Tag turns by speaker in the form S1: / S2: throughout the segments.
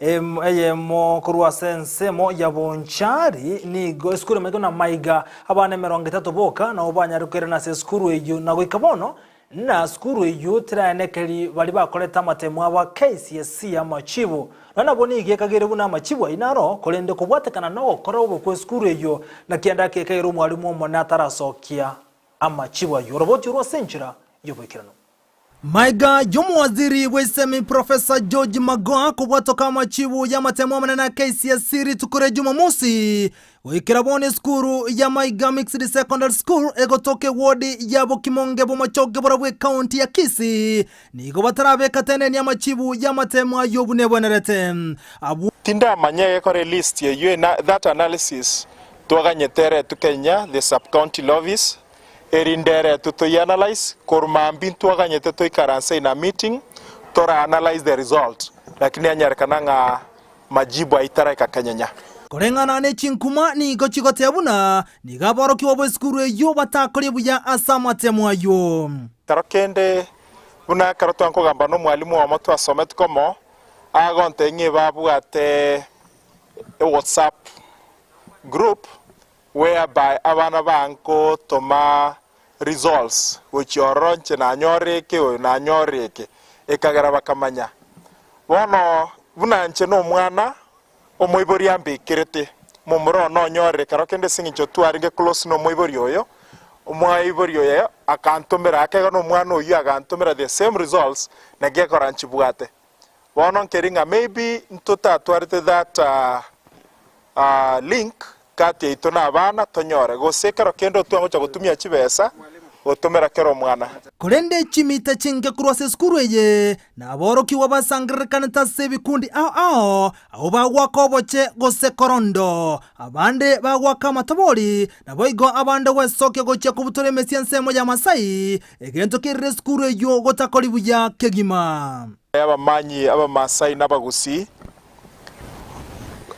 S1: Eyemo korwa ase ensemo ya Bonchari nigo esukuru emaete buna Maiga, abana 30 boka nabo banyare koirana ase esukuru eyio na goika bono na sukuru eyio teraenekeri baria bakorete amatemo abo a KCSE amachibu. Nonya nabo nigo ekageire buna amachibu ayio naro korende kobwatekana nogokora obobe kw'esukuru eyio naki ende akekageire omwalimu omonene atarasokia amachibu ayio. Oroboti orwo ase enchera y'oboikeranu.
S2: Maiga y'omowaziri bw'esemi Professor George Magoha kobwatoka amachibu y'amatemo amanene a KCSE rituko ria Jumamosi goikera bono esukuru ya Maiga Mixed Secondary School egotoka ewodi ya Bokimonge Bomachoge borabwo ekaunti ya Kisii nigo batarabeka tenenia amachibu y'amatemo ayio buna ebwenerete. Abwo.
S3: Tindamanya egekora elist eyio ena that analysis twaganyete eretwe Kenya the sub county lobbies Erinde eretwe toyi-analyse, korwa mambia ntwaganyete toikaranse in a meeting tora analyse the result, lakini yanyarekana ng'a majibu ayio taraika kenyenya.
S2: Koreng'ana ne chinkuma nigo chigoteeba buna nigo aborokigwa b'esukuru eyio batakorie buya ase amatemo ayio.
S3: Ekero kende, buna ekero twankogamba nomwalimu omo twasometi komo, agontebia ng'a ebabwate ewhatsapp group Whereby abana bankotoma results gochia ororo inche nanyorire eke oyo nanyorire eke, ekagera bakamanya. Bono buna inche na omwana omoibori ambekerete, momura one onyorire kero kende ase eng'encho twarenge close na omoibori oyo, omoibori oye akantomera akaiga na omwana oyio agantomera the same results naki gekora nchibwate. Bono nkeri ng'a maybe ntotatwarete that link kati yaito na abana tonyore, gose ekero kende otwangocha gotumia chibesa gotomera kera omwana.
S2: Korende chimita chinke korwa ase esukuru eye naborokigwa basangererekanete ase ebikundi ao ao, abwo bagoaka oboche gose korondo, abande bagoaka amatobori, naboigo abande gwesokia gochia kobutora emesie ensemo ya Masai, egento kerire esukuru eyio gotakori buya kegima.
S3: Abamanyi Abamasai na Abagusii,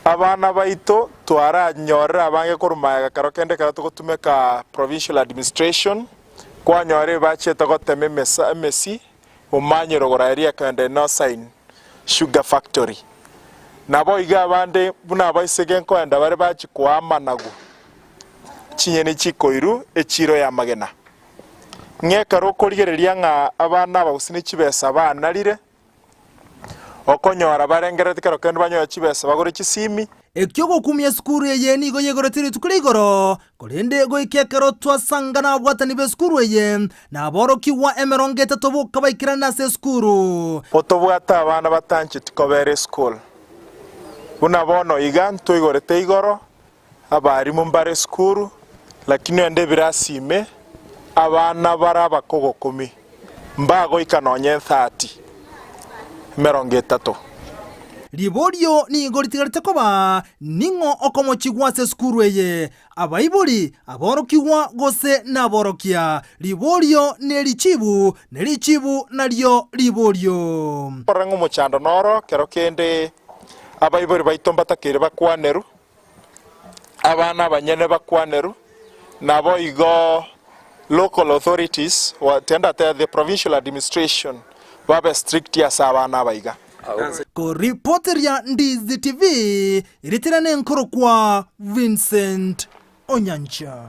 S3: abana baito twaranyorire abange korwa magega kero kende ekero togotumeka provincial administration, kwanyora ebachete gotema emesa emesi omanyire ogora eria ekogenda enosain sugar factory. Naboigo abande buna abaiseke nkoenda bare bachia koa amanagu chinyeni chikoiru echiro y'amagena. Ng'a ekero okorigereria ng'a abana aba gose ne chibesa banarire, okonyora barengerereti kero kende banyore chibesa bagore chisimi.
S2: Eki'ogokumia esukuru eye nigo yegoretie rituko ria igoro, korende goika ekero twasanga nababwatani b'esukuru eye, na aborokigwa 30 boka baikerane ase esukuru.
S3: Otobwate abana batancheti kobera esukuru. Buna bono iga ntwaigorete igoro, Abarimu mbare esukuru, lakini onde ebirasi ime abana bare abakogokumi mbagoika nonya ethati, 30.
S2: Riborio nigo ritigarete koba, Ning'o okomochigwa ase esukuru eye, abaibori, aborokigwa, gose naborokia? Riborio nerichibu, ne richibu nario riborio.
S3: Korora ng'a omochando noro kero kende abaibori baito mbatakeire bakwanerwe, abana abanyene bakwanerwe, naboigo local authorities, tiga the provincial administration babe strict ase abana aba iga.
S2: Koripoteria Ndizi TV, eritere nenkorokwa Vincent Onyancha.